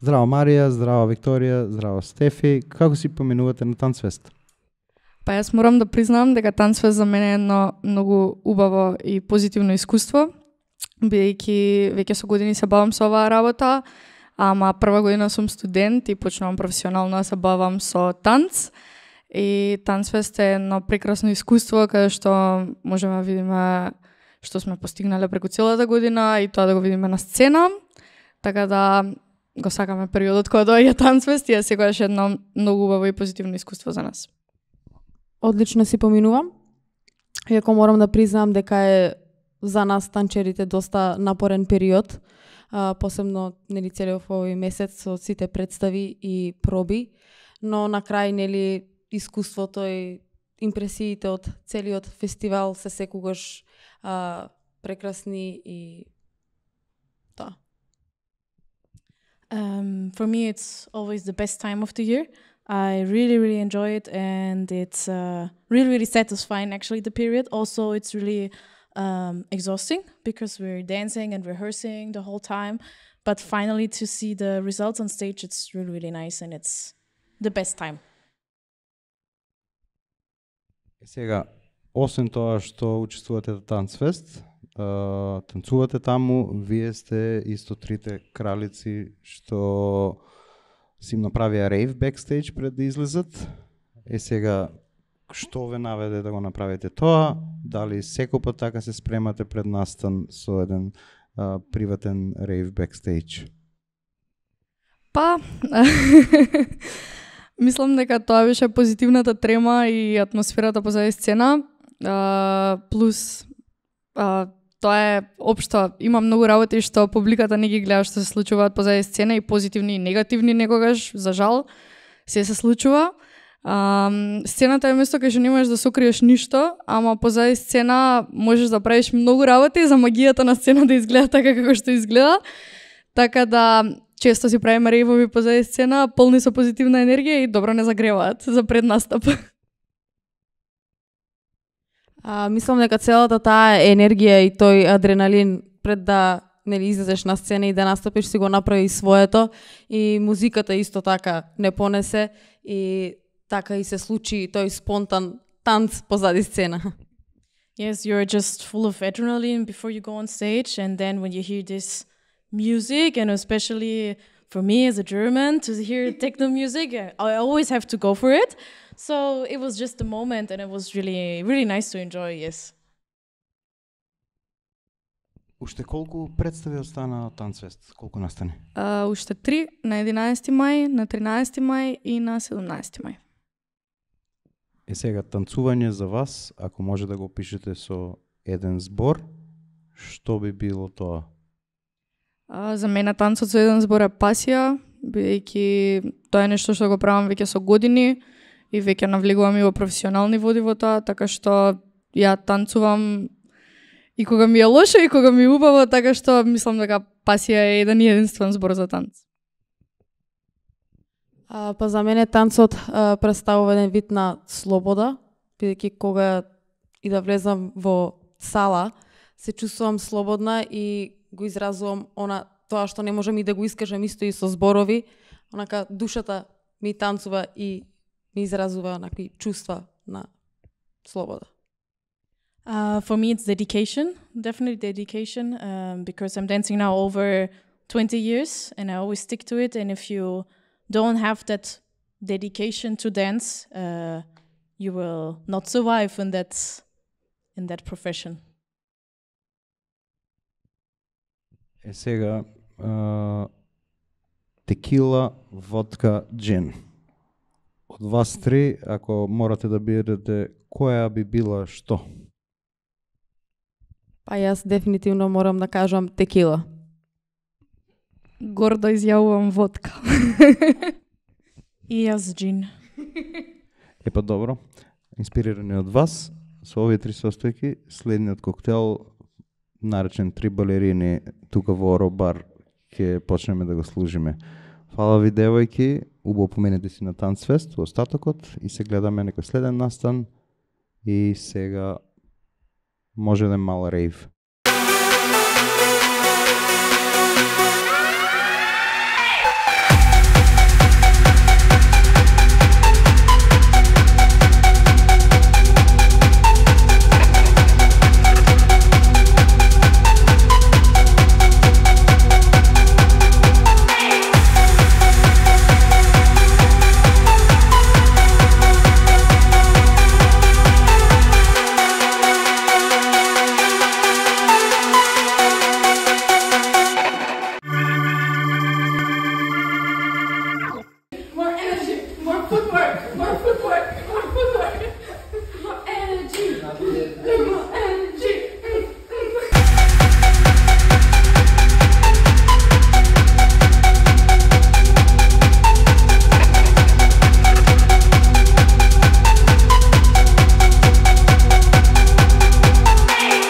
Здраво Марија, здраво Викторија, здраво Стефи. Како си поминувате на Танцфест? Па јас морам да признам дека Танцфест за мене е едно многу убаво и позитивно искуство, бидејќи веќе со години се бавам со оваа работа, ама прва година сум студент и почнувам професионално да се бавам со танц. И Танцфест е едно прекрасно искуство каде што можеме да видиме што сме постигнале преку целата година и тоа да го видиме на сцена. Така да го сакаме периодот кога доаѓа Танцфест и е секогаш едно многу убаво и позитивно искуство за нас. Одлично си поминувам. Иако морам да признам дека е за нас танчерите доста напорен период, посебно нели целиот овој месец со сите представи и проби, но на крај нели искуството и импресиите од целиот фестивал се секогаш прекрасни и тоа. For me, it's always the best time of the year. I really enjoy it, and it's really satisfying, actually, the period. Also, it's really exhausting because we're dancing and rehearsing the whole time. But finally, to see the results on stage, it's really nice, and it's the best time. Сега, освен тоа што учествувате на Танцфест, танцувате таму, вие сте исто трите кралици што си им направија рейв бекстейдж пред да излезат. Сега, што ве наведе да го направите тоа? Дали секој пат така се спремате пред настан со еден приватен рейв бекстейдж? Па, мислам дека тоа беше позитивната трема и атмосферата позади сцена. Плюс, тоа е општо, има многу работи што публиката не ги гледа што се случуваат позади сцена, и позитивни и негативни некогаш, за жал, се случува. Сцената е место кај што не можеш да сокриеш ништо, ама позади сцена можеш да правиш многу работи за магијата на сцена да изгледа така како што изгледа. Така да често си правиме рейвови позади сцена, полни со позитивна енергија и добро не загреваат за преднастап. Мислам дека целата таа енергија и тој адреналин пред да нели излезеш на сцена и да настапиш си го направи своето, и музиката исто така не понесе и така и се случи тој спонтан танц позади сцена. Yes, you're just full of adrenaline before you go on stage, and then when you hear this music, and especially for me as a German, to hear techno music, I always have to go for it. So it was just a moment, and it was really nice to enjoy, yes. Уште колку представи остана Танцфест? Колку настани? Уште 3, на 11 мај, на 13 мај и на 17 мај. Сега, танцување за вас, ако може да го опишете со еден збор, што би било тоа? За мене танцот со еден збор е пасија, бидејќи тоа е нешто што го правам веќе со години и веќе навлегувам и во професионални води во тоа, така што ја танцувам и кога ми е лошо и кога ми е убаво, така што мислам дека пасија е еден и единствен збор за танц. Па за мене танцот представува еден вид на слобода, бидејќи кога и да влезам во сала, се чувствувам слободна и го изразувам тоа што не можам и да го искажам исто и со зборови, онака душата ми танцува и ми изразува онакви чувства на слобода. For me, it's dedication, definitely dedication, because I'm dancing now over 20 years, and I always stick to it. And if you don't have that dedication to dance, you will not survive in that profession. Сега, текила, водка, джин. Од вас три, ако морате да бидете, која би била што? Па јас дефинитивно морам да кажам текила. Гордо изјавувам водка. И јас джин. Епа добро, инспирирани од вас, со овие три состојки, следниот коктел, наречен Три балерини, тука во Оробар, ќе почнеме да го служиме. Фала ви, девојки, убаво поменете си на Танцфест во остатокот и се гледаме некој следен настан, и сега може да е мал рейв.